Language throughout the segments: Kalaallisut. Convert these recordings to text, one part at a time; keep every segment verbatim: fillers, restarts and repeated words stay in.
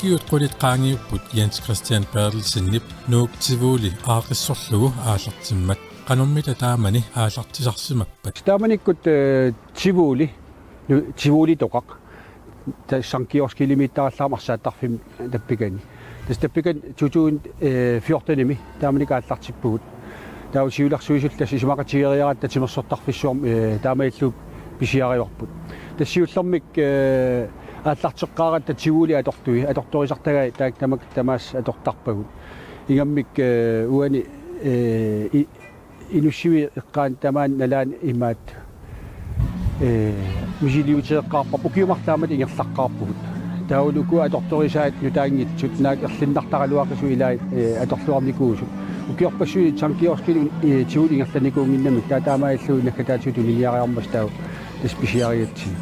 Ukiut qulit qaangiupput Jens Christian Berthelsenip Nuuk Tivoli aaqqissorlugu aallartimmat. Qanormita taamani aallartisarsimappat? Taamanikkut, eh, Tivoli, nu-, Tivolitoqaq. Ta-, Sankt Georgskilimiittarallarmat arsaattarfimmi tappikani. Tassa tappikani to tusind fjortenimi taamanikkut aallartippugut. Taava siulersuisut tassa isumaqatigeeriaratta timersortarfissuarmi, eh, taamaalillutik pisiarivarput. Tassa siullermik, eh, aallarteqqaaratta Tivoli atortui, atortorisartagai taakku tamakku tamaasa atortarpagut. Ingammik, eh, uani, eh, i-, Inussivik eqqaani tamaani nalaani imaattoq, eh, misiliuteeqqaarparput, ukiut marluk taamatut ingerlaqqaarpugut. Taavalu ukua atortorisaat nutaanngitsut naak erlinnartaraluaqisut ilaat, eh, atorluarnikuusut. Ukiorpassuit Sankt Georgskilimi, eh, Tivoli ingerlanikuunnginnamikku, taava taamaalilluni naggataatigut tuniniariarmata taava tassa pisiarigatsigit.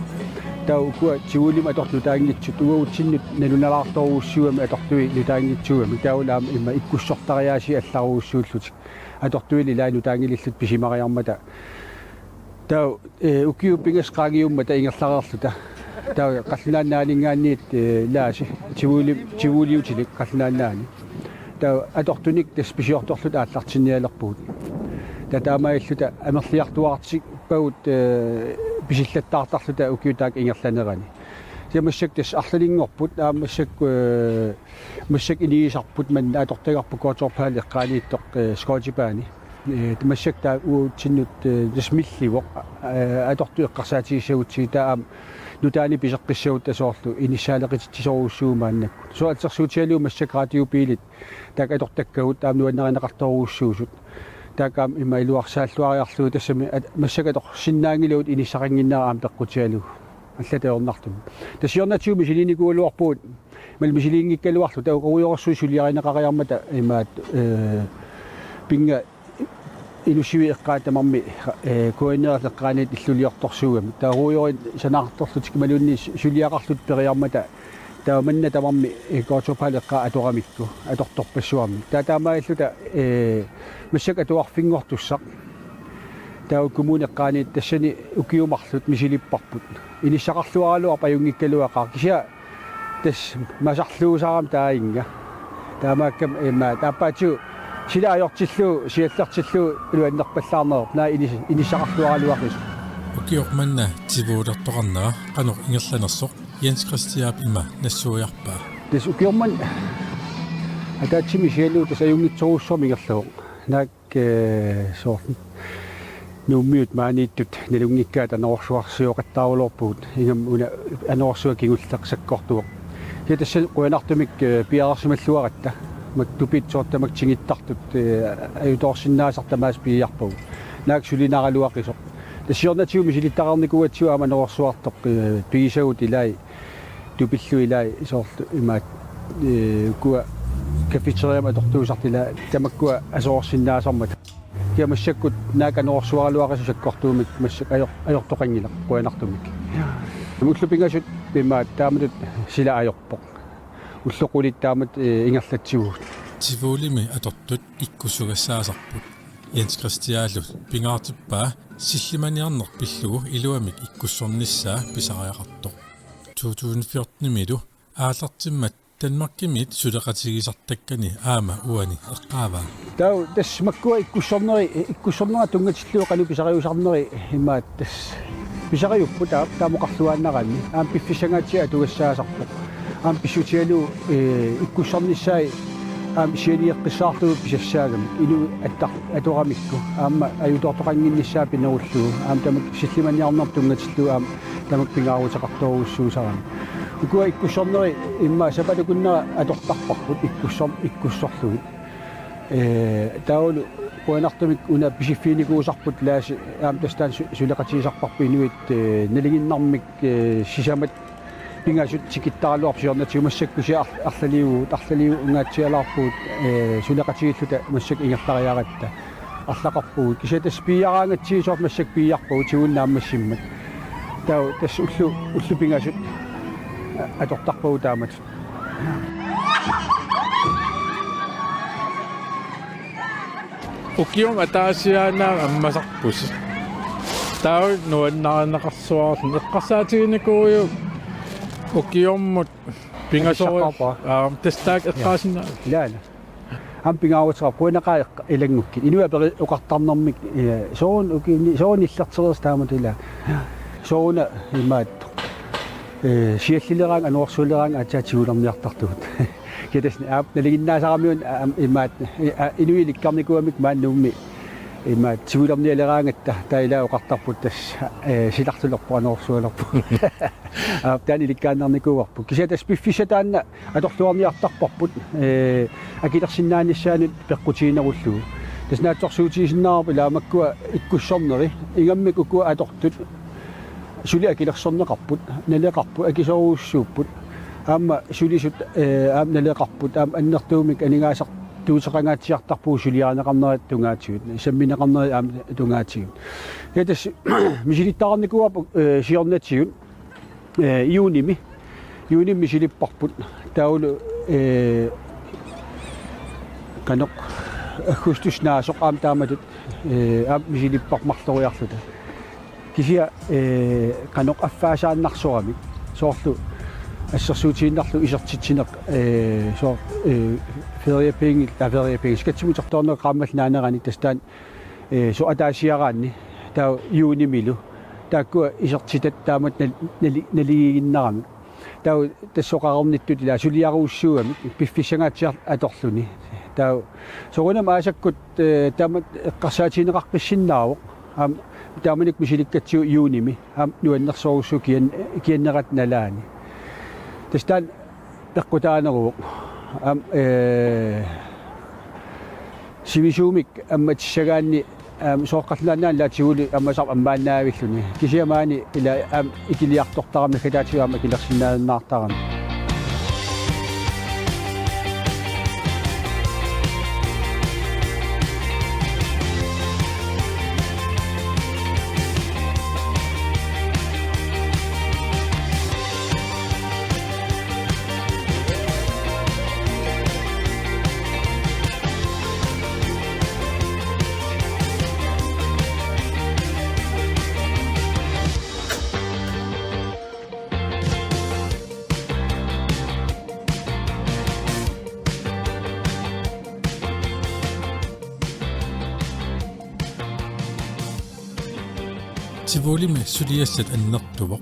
Taava ukua Tivolimut atortut nutaanngitsut uagutsinnut nalunalaartorujussuugamik atortui nutaanngitsuugamik. Taavalu aamma immaqa ikkussortariaasii allarujussuullutik. Atortuili ilaat nutaanngilillutik pisimariarmata. Taava, eh, ukiut pingasut qaangiummata ingerlareerluta. Taava Qallunaat Nunaanninngaanniit, eh, Laasi, Tivoli, Tivoliutilik Qallunaat Nunaanni. Taava atortunik tassa pisiortorluta aallartinnialerpugut. Taava taamaalilluta amerliartuaartippagut, eh, pisillattaartarluta ukiut taakku ingerlanerani. Tassa massakkut tassa arlalinngorput, aamma massakkut, eh, massakkut inigisarput manna atortagarput K to Opal eqqaaniittoq, eh, squashbaani. Eh, massakkut taava uagutsinnut, eh, tassa millivoq, eh, atortut eqqarsaatigissagutsigit taava aamma nutaanik piseqqissagutta soorlu inissaaleqititsisorujussuuvoq maannakkut. Soorlu assersuutigalugu massakkut radiobiilit taakku atortakkagut aamma nuannarineqartorujussuusut. Taakku aamma immaqa iluarsaalluariarlugit tassami at-, massakkut atorsinnaanngilagut inissaqannginnera aamma peqqutigalugu. Allatut ajornartumik. Tassa siornatigut misiliinikuugaluarpugut, imaluunniit misiliinngikkaluarluta taava ruujorsuit suliarineqariarmata imaattoq, eh, pinnga Inussivik eqqaani tamarmi, eh, K N R-ip eqqaaniit illuliortorsuugamik. Taava ruujorit sanaartorlutik imaluunniit su-, suliaqarlutik periarmata taava manna tamarmi, eh, K to Opal eqqaa atoramikku, atortorpassuarnik. Taava taamaalilluta, eh, massakkut atuarfinngortussaq. Taava kommunip eqqaani tassani ukiut marluk misilipparput. Inissaqarluaraluarpoq ajunngikkaluaqaaq. Kisianni tassa masarluusarami taanna. Taamaakkami immaqa aappaatigut sila ajortillugu, siallertillugu iluannerpallaarneq. Naak inis-, inissaqarluaraluaqisoq. Ukioq manna Tivolertoqarnera qanoq ingerlanersoq Jens Christianip ima nassuiarpaa. Tassa ukioq manna ataatsimik isigalugu tassa ajunngitsorujussuarmik ingerlavoq. Naak, eh, soorlu Nuummiut maaniittut nalunngikkaat anorersuarsioqattaaruloorpugut, ingammik una anorersuaq kingulleq sakkortuvoq. Kisianni tassa qujanartumik, eh, piareersimalluaratta. Mak tupit soorlu tamakku tigittartut, eh, ajutoorsinnaasartut tamaasa piiarpagut. Naak sulinaraluaqisoq. Tassa siornatigut misilittaqarnikuugatsigu aamma anorersuartoq, eh, pigisagut ilaat tupillu ilaat soorlu imaattoq, eh, ukua cafeteriami atortuusartut ilaat tamakkua asorersinnaasarmata. Kisianni massakkut naak anorersuaraluaqisoq sakkortuummat massakkut ajor-, ajortoqanngilaq qujanartumik. Ullut pingasut imaattoq taamatut sila ajorpoq. Ullut qulit taamatut, eh, ingerlatsivugut. Tivolimi atortut ikkussugassaasarput. Jens Christianlu pingaartippaa sillimaniarneq pillugu iluamik ikkussornissaa pisariaqartoq. To tusind fjortenimilu aallartimmat Danmarkimiit suleqatigisartakkani aamma uani eqqaavaa. Taava tassa makkua ikkussorneri, ikkussornera tunngatillugu qanoq pisariusarneri imaattoq tassa pisariupput taava taama oqarluaannaraanni. Aamma piffissangaatsiaq atugassaasarpoq. Aamma pissutigalugu, eh, ikkussornissaat aamma sianieqqissaarlugu pisassaagamik. Inuit attar-, atoramikku. Aamma ajutoortoqannginnissaa pinerullugu. Aamma tamakku sillimaniarnermut tunngatillugu aamma tamakku pingaaruteqartorujussuusarami. Ukua ikkussorneri immaqa sapaatip akunnera atortarparput ikkussor-, ikkussorlugit. Eh, taavalu qujanartumik una pisiffiginikuusarput Laasi aamma tassa taanna su-, suleqatigisarparput inuit, eh, nalinginnarmik, eh, sisamat pingasut tikittaraluarput siornatigut massakkut kisianni ar-, arlaliuvugut, arlaliuungaatsialaarpugut, eh, suleqatigiilluta massakkut ingerlariaratta. Arlaqarpugut. Kisianni tassa piiaraangatsigu soorlu massakkut piiarpagut siunnaammassimmat. Taava tassa ullut, ullut pingasut atortarpagut taamatut. Ukiumut ataasiaannarmik ammasarpusi. Taava nuannarineqarsuarluni eqqarsaatiginikuuiuk ukiumut Pingasoq. Aam, tassa taakku eqqaasinnaavit. Ilaana. Aamma pingaaruteqarpoq qujanaqaaq ilanngukkit. Inuit aperi oqartarnermik, ee, soorlu ukiuni, soorlu nillertereersoq taamatut ilaa. Sooruna imaattoq. Ee, siallileraangat, anorersualeraangat aatsaat tigulerniartartugut. Kisianni aap nalinginnaasaramiuk aamma imaattoq, ee, aa, inuit ilikkarnikuugamikku maani Nuummi imaattoq tigulernialeraangatta taava ilaa oqartarput tassa, ee, silarsulerpoq anorersualerpoq. Aap taanna ilikkaannarnikuuarput. Kisianni tassa piffissaq taanna atorluarniartarparput, ee, akilersinnaanissaanut peqqutiginerullugu. Tassa naatsorsuutigisinnaavarput ilaa makkua ikkussorneri, ingammik ukua atortut, suli akilersorneqarput, naleqarput, akisoorujussuupput, aamma sulisut, ee, aamma naleqarput, aamma annertuumik aningaasartuuteqangaatsiartarpugut suliarineqarnerat tungaatigut, sammineqarnerat aamma tungaatigut. Ja tassa misilittagaqarnikuuarput, ee, siornatigut, ee, juunimi. Juunimi misilipparput. Taavalu, ee, qanoq aggustusip naasoq aamma taamatut, ee, aamma misilipparput marloriarluta. Kisianni, ee, qanoq affaasaannarsoramik. Soorlu assersuutigiinnarlugu isertitsineq, ee, soor-, ee, feriepenge, aa, feriepenge, skattimut utertoorneq qaammatit naanerani tassa taanna ee, soorlu ataasiaraanni, taava juunimilu. Taakkua isertitat taamatut nal-, nali-, naligiinnarami. Taava tassa oqarnittut ilaa suliarujussuugamik, piffissangaatsiaq atorluni. Taava soorunami aasakkut, ee, taamatut eqqarsaatigineqaqqissinnaavoq. Aamma taamanikkut misilikkatsigu juunimi. Aamma nuannersorujussuuvoq kian-, kiannerata nalaani. Tassa taanna peqqutaaneruvoq. Aamma, ee, sivisuumik ammatissagaanni, aamma, soorlu Qallunaat Nunaanni ilaa tivoli ammasarput ammaannaavilluni. Kisianni maani ilaa aamma ikiliartortarami naggataatigut aamma akilersinnaajunnaartarami. Tivolimi suliassat annertuvoq.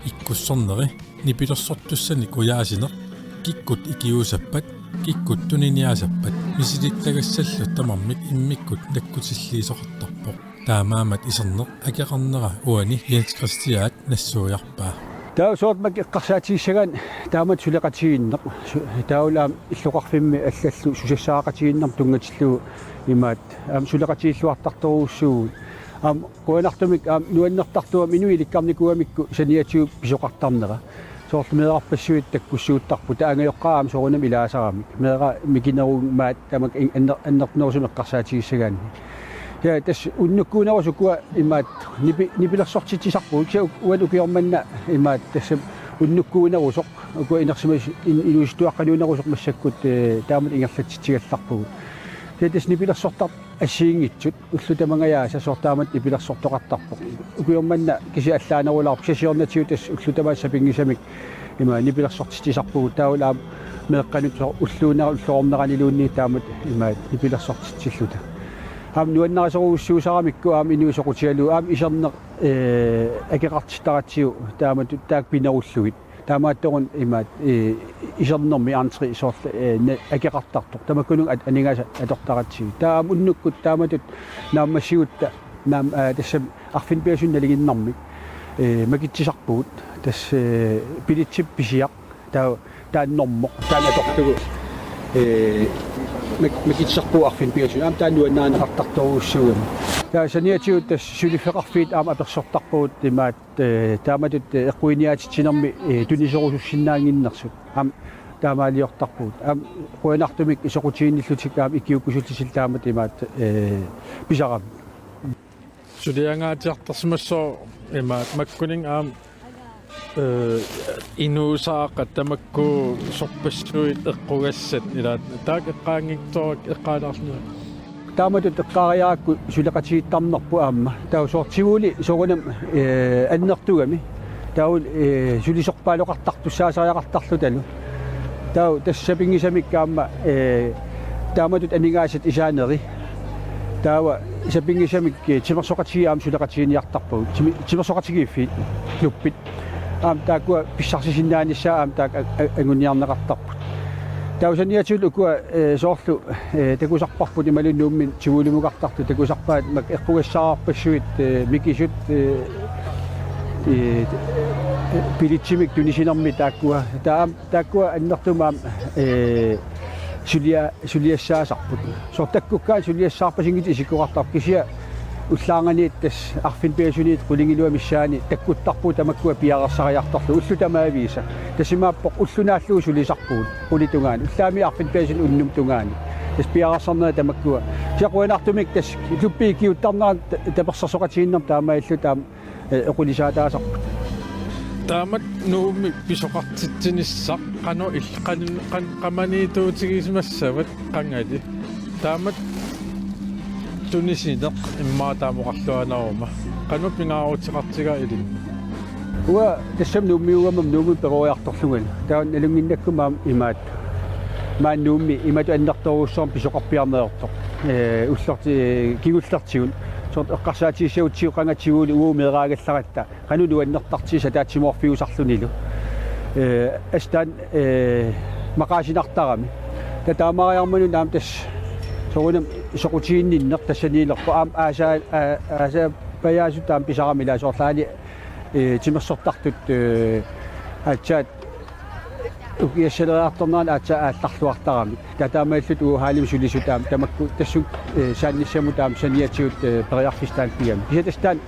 Ikkussorneri, nipilersortussanik ujaasineq, kikkut ikiuusappat, kikkut tuniniaasappat, misilittagassallu tamarmik immikkut nakkutilliisoqartarpoq. Taamaammat iserneq akeqarnera uani Jens Christianip nassuiarpaa. Taava soorlu makku eqqarsaatigissagaanni taamatut suleqatigiinneq, su-, taavalu aamma illoqarfimmi allallu susassaqatigiinnermut tunngatillugu imaattoq, aamma suleqatigiilluartartorujussuuvugut. Aamma qujanartumik aamma nuannertartuummat inuit ilikkarnikuugamikku saniatigut pisoqartarnera. Soorlu meerarpassuit takkussuuttarput, taava angajoqqaat aamma soorunami ilaasaramik. Meeraq mikinerumaat tamakku in-, anner-, annertunerusumik eqqarsaatigissagaanni. Ja, tassa unnukkuunerusoq ukua imaattoq nipi-, nipilersortitsisarpugut, kisianni u-, uani ukioq manna imaattoq tassa unnukkuunerusoq, ukua inersimas-, in-, inuusuttuaqqanuunerusoq massakkut, ee, taamatut ingerlatsitsigallarpugut. Ja, tassa nipilersortartut assigiinngitsut ullut tamangajaasa soorlu taamatut nipilersortoqartarpoq. Ukioq manna kisianni allaanerulaarpoq, kisianni siornatigut tassa ullut tamaasa sapinngisamik ima nipilersortitsisarpugut, taavalu aamma meeqqanut soorlu ulluuner-, ulloorneraniluunniit taamatut ima nipilersortitsilluta. Aamma nuannarisorujussuusaramikku aamma inuit soqutigalugit aamma iserneq, ee, akeqartittaratsigu taamatut taakku pinerullugit. Taamaattoruna imaattoq, ee, isernermi entree soorlu, ee, ne-, akeqartartoq. Tamakkununnga at-, aningaasat atortaratsigit. Taava aamma unnukkut taamatut naammassigutta naam-, aa, tassami arfineq-pingasunik nalinginnarmik, ee, makitsisarpugut. Tassa, ee, bilitsip pisiaq. Taava taanna normoq. Taanna atorlugu, ee, mak-, makitsisarpugut arfineq-pingasunik. Aamma taanna nuannarineqartartorujussuugami. Taava saniatigut tassa suliffeqarfiit aamma apersortarpagut imaattoq ee, taamatut, ee, eqquiniaatitsinermi, ee, tunisorusussinnaannginnersut. Aamma taamaaliortarpugut. Aamma qujanartumik soqutiginnillutik aamma ikiuukkusullutik taamatut imaattoq, ee, pisaramik. Suliangaatsiartarsimassooq imaattoq makkuninnga aamma, ee, inuusaaqat tamakku sorpassuit eqqugassat ilaat taakku eqqaanngitsoorput eqqaalaarlugit. Taamatut eqqaariarakku suleqatigiittarnerput aamma. Taava soorlu tivoli soorunami, ee, annertugami. Taavalu, ee, sulisorpaaloqartartussaasariaqartarlutalu. Taava tassa sapinngisamik aamma, ee, taamatut aningaasat isaaneri. Taava sapinngisamik, ee, timersoqatigiit aamma suleqatigiinniartarpagut. Timi-, timersoqatigiiffiit, klubbit. Aamma taakkua pissarsisinnaanissaat aamma taakku a-, a-, anguniarneqartarput. Taava saniatigut ukua, ee, soorlu, ee, takusarparput imaluunniit Nuummi Tivulimukartartut takusarpaat mak-, eqqugassaarpassuit, ee, mikisut, ee, ee, billetsimik tunisinermi taakkua. Taava aamma taakkua annertuumik aamma, ee, sulia-, suliassaasarput. Soorlu takkukkaangat suliassaarpasinngitsut isikkoqartarput kisianni ullaarnganiit tassa arfineq-pingasuniit qulingiluat missaani takkuttarpugut tamakkua piareersariartorlugit ullut tamaaviisa. Tassa imaappoq ulloq naallugu sulisarpugut qulit tungaanut. Ullaamiit arfineq-pingasunik unnuk tungaanut. Tassa piareersarnerit tamakkua. Kisianni qujanartumik tassa klubbip ikiuuttarnera ta-, tapersersoqatigiinnermut taamaalilluta aamma ee, oqilisaataasarput. Taamatut Nuummi pisoqartitsinissaq qanoq il-, qan-, qan-, qamaniittuutigisimassavat qangali. Taamatut tunisineq immaqa taama oqarluaruma. Qanoq pingaaruteqartigaa ilinnut? Uanga tassami Nuummiuugama Nuummi peroriartorlungalu. Taava nalunnginnakku aamma imaattoq. Maani Nuummi imatut annertoorujussuarmik pisoqarpiarneq ajortoq. Ee, ullorti-, ee, kingullertigut. Soorlu eqqarsaatigissagutsigu qanga tigullu uagut meeraagallaratta. Qanoq nuannertartigisoq ataatsimoorfiusarlunilu. Ee, assut taanna, ee, maqaasinartarami. Taava taamaariarmat una aamma tassa soorunami soqutiginninneq tassaniilerpoq aamma aasaa-, aa-, aasaappajaasutut aamma pisarami ilaa soorlu aali, ee, timersortartut, ee, aatsaat ukiassaleriartornerani aatsaat aallarluartaramik. Taava taamaalilluta uagut haalimik sulisut aamma tamakku tassunga, ee, saannissamut aamma saniatigut, ee, periarfissaq taanna pigami. Kisianni tassa taanna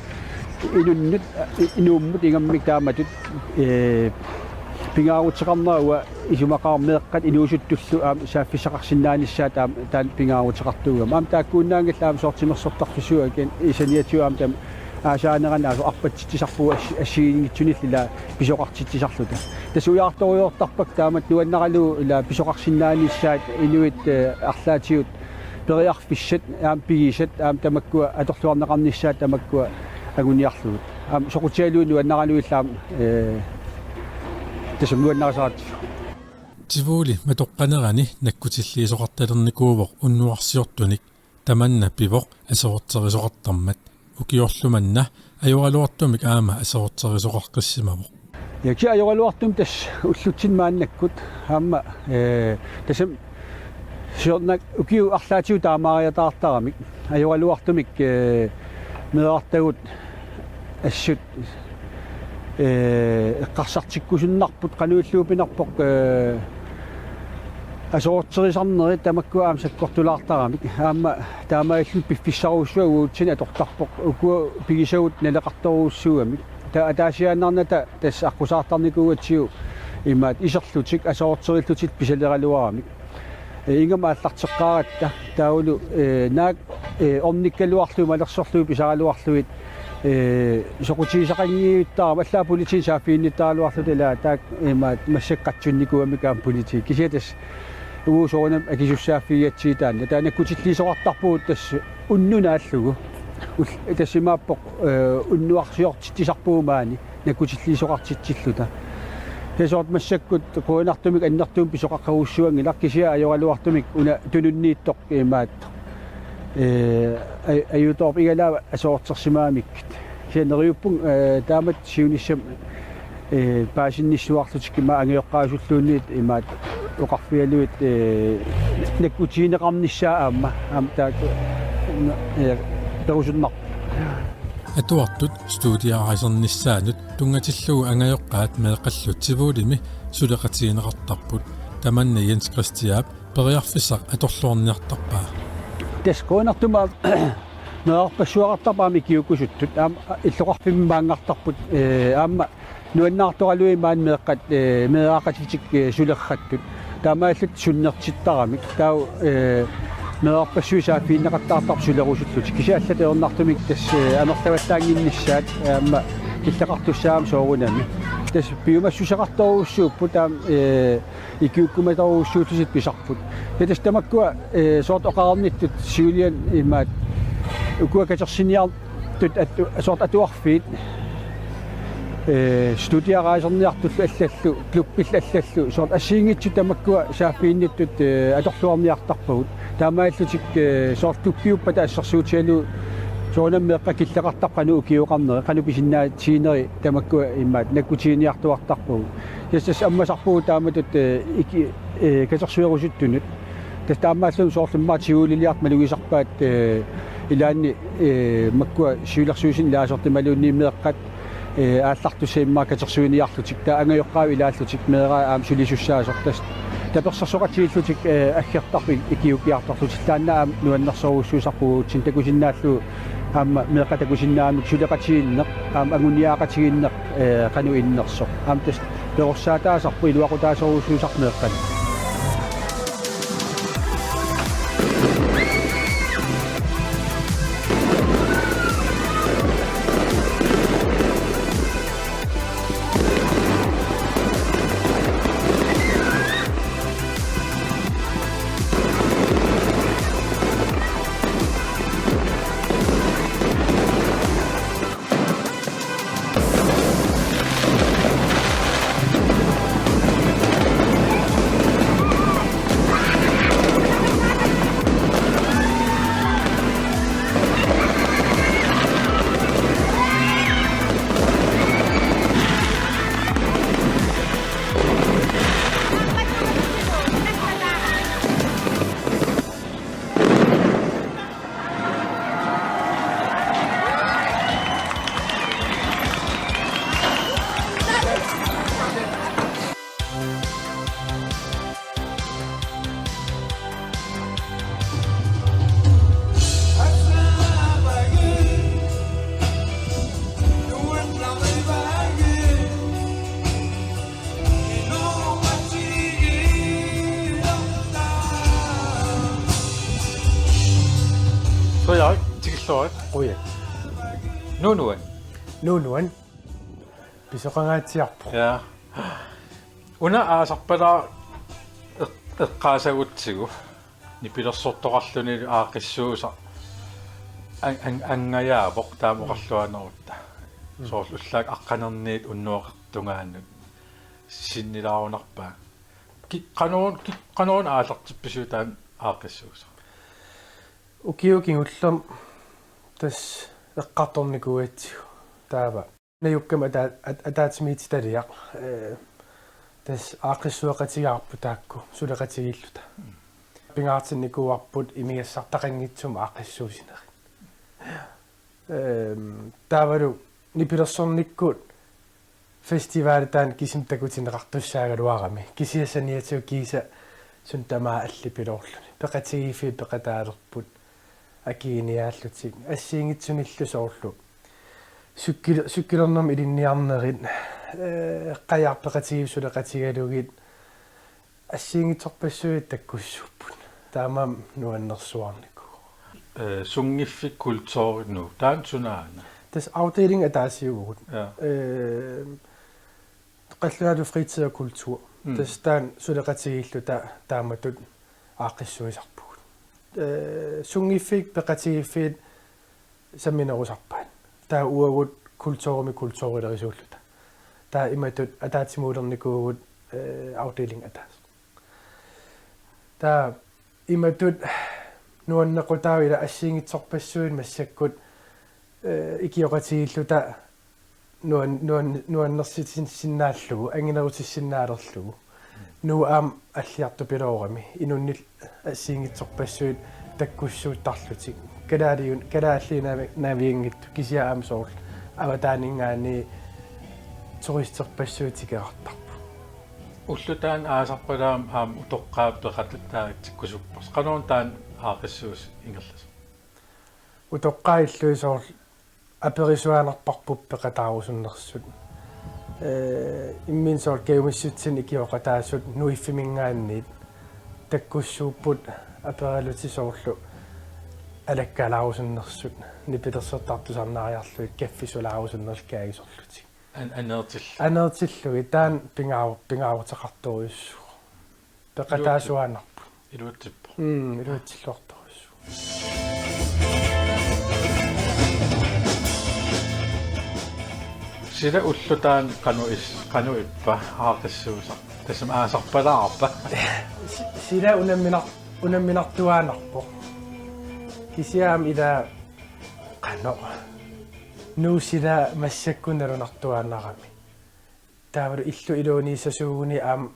inunnut, ee, Nuummut ingammik taamatut, ee, pingaaruteqarnera uanga isumaqarpoq meeqqat inuusuttullu aamma saaffissaqarsinnaanissaat aamma taanna pingaaruteqartuugami. Aamma taakkuinnaanngillat aamma soorlu timersortarfissuit aamma saniatigut aamma taama aasaanerani aamma arpatsitsisarpugut assi-, assigiinngitsunillu ilaa pisoqartitsisarluta. Tassa ujartorujoortarpakka taamatut nuannaralugu ilaa pisoqarsinnaanissaat inuit, ee, arlaatigut periarfissat aamma pigisat aamma tamakkua atorluarneqarnissaat tamakkua anguniarlugit. Aamma soqutigalugit nuannaraluillu aamma, ee, tassami nuannarisaratsigu. Tivoli matoqqanerani nakkutilliisoqartalernikuuvoq unnuarsiortunik. Tamanna pivoq aserorterisoqartarmat. Ukiorlu manna ajoraluartumik aamma aserorterisoqaqqissimavoq. Ja, kisianni ajoraluartumik tassa ullutsinni maannakkut aamma, ee, tassami siorna ukiut arlaatigut taamaariataartaramik. Ajoraluartumik, ee, meerartagut assut, ee, eqqarsartikkusunnarput qanoq illuupinarpoq, ee, aserorterisarnerit tamakkua aamma sakkortulaartaramik. Aamma taamaalilluta piffissarujussuaq uagutsinnut atortarpoq. Ukua pigisagut naleqartorujussuugamik. Taava ataasiaannarnata tassa aqqusaartarnikuugatsigu imaattoq iserlutik aserorterillutik pisaleraluaramik. Ee, ingammik aallarteqqaaratta taavalu, ee, naak, ee, ornikkaluarlugit malersorlugit pisaraluarlugit, ee, soqutigisaqanngivittarami allaat politiinut saaffiginnittaraluarluta ilaa taakku imaattoq massakkut qatsunnikuugamik aamma politiit. Kisianni tassa uagut soorunami akisussaaffigigatsigit taanna. Taava nakkutilliisoqartarpugut tassa unnuk naallugu. Ul-, tassa imaappoq, ee, unnuarsiortitsisarpugut maani. Nakkutilliisoqartitsilluta. Tassa soorlu massakkut qujanartumik annertuumik pisoqaqarujussuanngilaq kisianni ajoraluartumik una tununniittoq imaattoq. Ee, aj-, ajutoorput igalaap aserortersimagamikkit. Kisianni neriuppunga, ee, taamatut siunissami, ee, paasinnissuarlutik ima angajoqqaasulluunniit imaattoq oqarfigalugit, ee, nakkutigineqarnissaa aamma, aamma taakku, ee, perusunnarpoq. Atuartut studiaarisernissaanut tunngatillugu angajoqqaat meeqqallu Tivolimi suleqatigineqartarput. Tamanna Jens Christianip periarfissaq atorluarniartarpaa. Tassa qujanartumik meerarpassuaqartarput aamma ikiuukkusuttut aamma illoqarfimmi maanngartarput, ee, aamma nuannaartoraluit maani meeqqat, ee, meeraqatitik, ee, sulerrattut. Taamaalilluta sunnertittaramik. Taava, ee, meerarpassuit saaffiginneqattaartarput sulerusullutik. Kisianni allatut ajornartumik tassa, ee, amerlavallaannginnissaat, ee, aamma killeqartussaagami soorunami. Tassa piumassuseqartorujussuupput aamma, ee, ikiuukkumatorujussuullutik pisarput. Ja tassa tamakkua, ee, soorlu oqarnittut siuliani imaattoq ukua katersiniar- tut atu-, soorlu atuarfiit Ee, studiaraaserniartullu allallu, klubbillu allallu, soorlu assigiinngitsut tamakkua saaffiginnittut, ee, atorluarniartarpagut. Taamaalillutik, ee, soorlu klubbiuppata assersuutigalugu soorunami meeqqat killeqartarput qanoq ukioqarneri, qanoq pisinnaatigineri tamakkua imaattoq nakkutiginiartuartarpagut. Tassa, tassa ammasarpugut taamatut, ee, iki-, ee, katersuerusuttunut. Tassa taamaalilluni soorlu immaqa tiguliliartut malugisarpaat, ee, ilaanni, ee, makkua siulersuisuni ilaasortaqartut imaluunniit meeqqat, ee, aallartussat immaqa katersuiniarlutik, taava angajoqqaavi ilaallutik, meeraat aamma sulisussaasoq, tassa tapersersoqatigiillutik, ee, aggertarput ikiuukkiartorlutik, taanna aamma nuannersorujussuusarpoq uatsinnut, takusinnaallugu aamma meeqqat takusinnaamik suleqatigiinneq, aamma anguniagaqatigiinneq, ee, qanoq innersoq. Aamma tassa perorsaataasarpoq iluaqutaasorujussuusarpoq meeqqanik. Frederik, tikilluarit. Qujan. Nuunuan. Nuunuan. Pisoqangaatsiarpoq. Ja. Una aasarpalaaq eq-, eqqaasagutsigu. Nipilersortoqarluni aaqqissuussaq an-, an-, angajaavoq taama oqarluanerutta. Mm. Soorlu ullaaq aqqanerniit unnuaqartungaanut sinnilaarunarpaa. Ki-, qanoq-, ki-, qanoq aallartippisiuk taanna aaqqissuussaq? Ukiut kingullermi tassa eqqartornikuugatsigu taava. Najukkami ata-, at-, ataatsimiititaliaq, ee, tassa aaqqissueqatigaarput taakku suleqatigiilluta. Pingaartinnikuuarput imigassartaqanngitsumik aaqqissuussinerit. Ehm, taavalu nipilersornikkut festivali taanna kisimi takutinneqartussaagaluarami. Kisianni saniatigut kiisa suut tamaasa allipiloorluni. Peqatigiiffiit peqataalerput. Akiginiaallutik. Assigiinngitsunillu soorlu. Cykel-, cykelernermik ilinniarnerit, ee, qajartoqatigiit suleqatigalugit assigiinngitsorpassuit takkussuupput. Taamaammat nuannersuarnikuuvoq. Ee, sunngiffik kulturi, taanna sunaana? Tassa afdeling ataasiuvugut. Ja. Ee, qallunaatut fritid og kultur. Mm. Tassa taanna suleqatigiilluta taamatut aaqqissuisarpugut. Ee, sunngiffik peqatigiiffiit samminerusarpaat. Taava uagut kulturimik kulturilerisuulluta. Taava imatut ataatsimuulernikuuvugut, ee, afdeling ataaseq. Taava imatut nuannequtaavoq ila assigiinngitsorpassuit massakkut, ee, ikioqatigiilluta nuan-, nuan-, nuannersitsinnaallugu, anginerutsissinnaalerlugu. Nuup aamma alliartupiloorami, inunnillu assigiinngitsorpassuit takkussuuttarlutik. Kalaaliun-, kalaalliunavi-, navianngitsoq kisianni aamma soorlu avataaninngaanniit turisterpassuit tikeqartarput. Ulloq taanna aasarpalaaq aamma utoqqaat peqataatsikkusuppoq. Qanoq taanna aaqqissuussaq ingerlasoq? Utoqqaat illui soorlu aperisuaannarparput peqataarusunnersut. Ee, imminut soorlu kajumissutsinni ikioqataasut nuiffiminngaanniit takkussuupput aperalutik soorlu alakkalaarusunnersut, nipilersortartusarnaariarlugit kaffisulaarusunnerlugit kaagisorlutik. An-, aneertillu-. Aneertillugit taanna pingaar-, pingaaruteqartorujussuuvoq. Peqataasuaannarput. Iluatsippoq. Mm, iluatsilluartorujussuuvoq. Sila ulloq taanna qanoq is-, qanoq ippa, aaqqissuussaq? Tassami aasarpalaarpa? Si-, sila unamminar-, unamminartuaannarpoq. Kisianni aamma ila qanoq. Nuup sila massakkut nalunartuaannarami. Taavalu illup iluaniissasuuguni aamma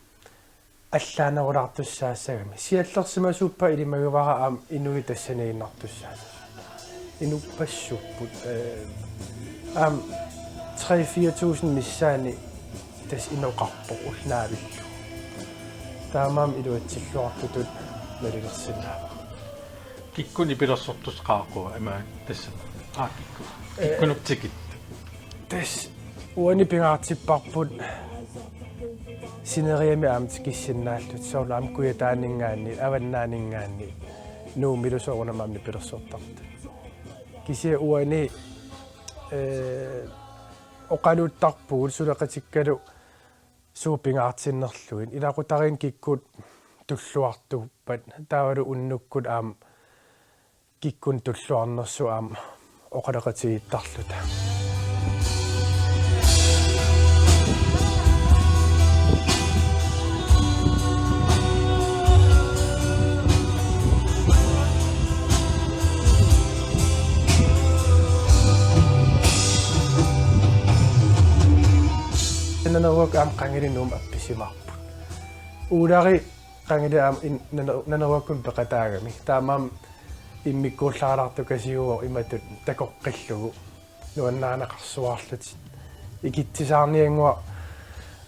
allaanerulaartussaassagami. Siallersimasuuppat ilimagivara aamma inuit tassaniiginnartussaassasut. Inuppassuupput, eh, aamma tre fire tusind missaani tassa inoqarpoq ulloq naavillugu. Taamaammat iluatsilluartutut nalilersinnaavoq. Kikkunnit nipilersortussat qaaqquat ima tassa? Aa, kikkut. Eh, kikkunnut tikit? Tassa uani pingaartipparput sineriammi aamma tikissinnaallutik, soorlu aamma Kujataaninngaanniit, Avannaaninngaanniit, Nuummilu soorunami aamma nipilersortartut. Kisianni uani, eh, oqaluuttarpugut suleqatikkalu suut pingaartinnerlugit. Ilaqutariinnut kikkut tulluartuuppat, taavalu unnukkut aamma kikkunnut tulluarnersut aamma oqaloqatigiittarluta. Naneruakkut aamma qangali Nuummut appisimaarput. Uulari qangali aamma in-, nane-, Naneruakkunnut peqataagami. Taamaammat immikkuullaalaartukasiuvoq imatut takoqqillugu nuannarineqarsuarlutik. Ikitsisaarniannguaq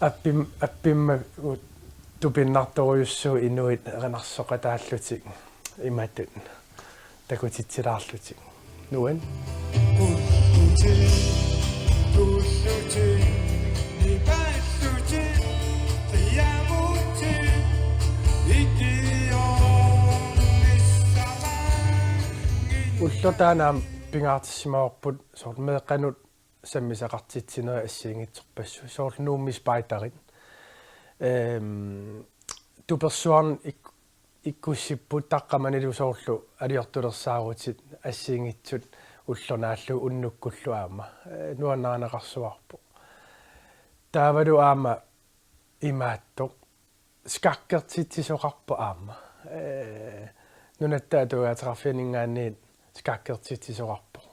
appim-, appimmagut tupinnartorujussuit inuit erinarsoqataallutik imatut takutitsilaarlutik. Nuann. Ulloq taanna aamma pingaartissimavarput soorlu meeqqanut sammisaqartitsinerit assigiinngitsorpassuit, soorlu Nuummi Spejderit. Ehm, tupersuarneq ik-, ikkussipput taqqamanilu soorlu aliortulersaarutit assigiinngitsut ulloq naallugu unnukkullu aamma. Eh, nuannarineqarsuarpoq. Taavalu aamma imaattoq skakkertitsisoqarpoq aamma. Eh, Nunatta Atuagaateqarfianinngaanniit skakkertitsisoqarpoq.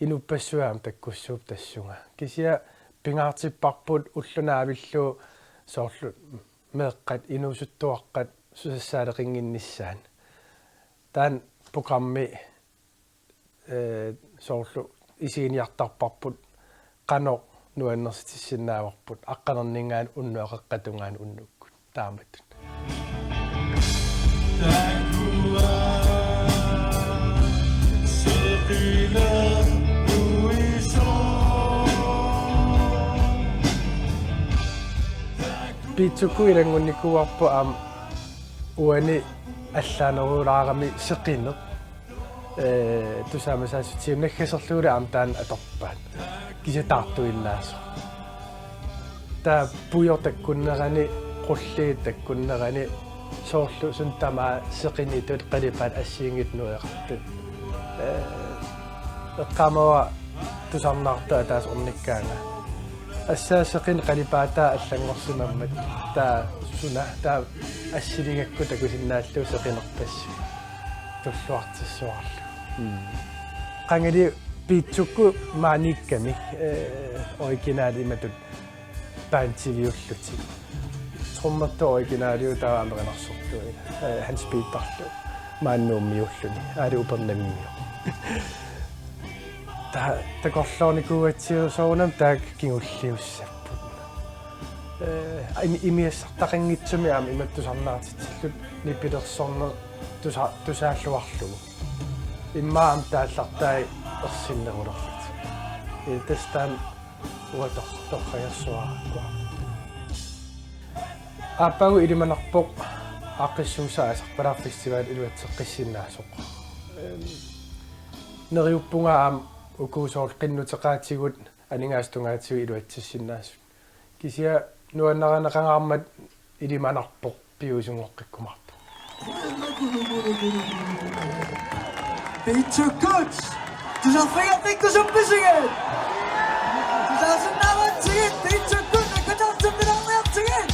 Inuppassuit aamma takkussuupput tassunga. Kisianni pingaartipparput ulloq naavillugu soorlu meeqqat inuusuttuaqqat susassaaleqinnginnissaat. Taanna programmi, eh, soorlu isiginiartarparput qanoq nuannersitissinnaavarput aqqanerninngaanniit unnuap qeqqata tungaanut unnukkut taamatut. Piitsukkut ilanngunnikuuarput aamma uani allaanerulaarami seqineq. Eh, tusaamasaassutigimmi naggaserlugulu aamma taanna atorpaat. Kisianni taartuinnaasoq. Taava pujoq takkunnerani, qulliit takkunnerani, soorlu suna tamaat seqinitut qalipaatit assigiinngitsut nueqartut. Eh, eqqaamavara tusarnaartoq ataaseq ornikkaanga. Assaat seqineq qalipaataa allanngorsimammat taava suna, taava assiligakku takusinnaallugu seqinerpassuit. Tulluartissuarlugu. Mm. Qangali piitsukkut maaniikkami, eh, original imatut bandiviullutik. Trommertoq originaliuvoq taava aamma erinarsortuuvoq, eh, Hans Peterlu maani Nuummiuulluni, aali Upernavimmiuuvoq. Ta-, takorloornikuugatsigu soorunami taakku kingulliussapput. Eh, imi-, imigassartaqanngitsumik aamma imatut tusarnaartitsillutik nipilersorneq tusa-, tusaalluarlugu. Immaqa aamma taallartai ersinnerulerlutik. Eh, tassa taanna uanga tor-, torragersuarakku. Aappaagu ilimanarpoq aaqqissuussaq aasarpalaarfik festival iluatseqqissinnaasoq. Ehm, neriuppunga aamma uku soorlu qinnuteqaatigut aningaasat tungaatigut iluatsissinnaasut. Kisianni nuannarineqangaarmat ilimanarpoq piviusunngoqqikkumaarpoq. Piitsukkut tusarfigeqqikkusuppisigut? Tusarsinnaavat. Piitsukkut nakkatartupilaarniartigit.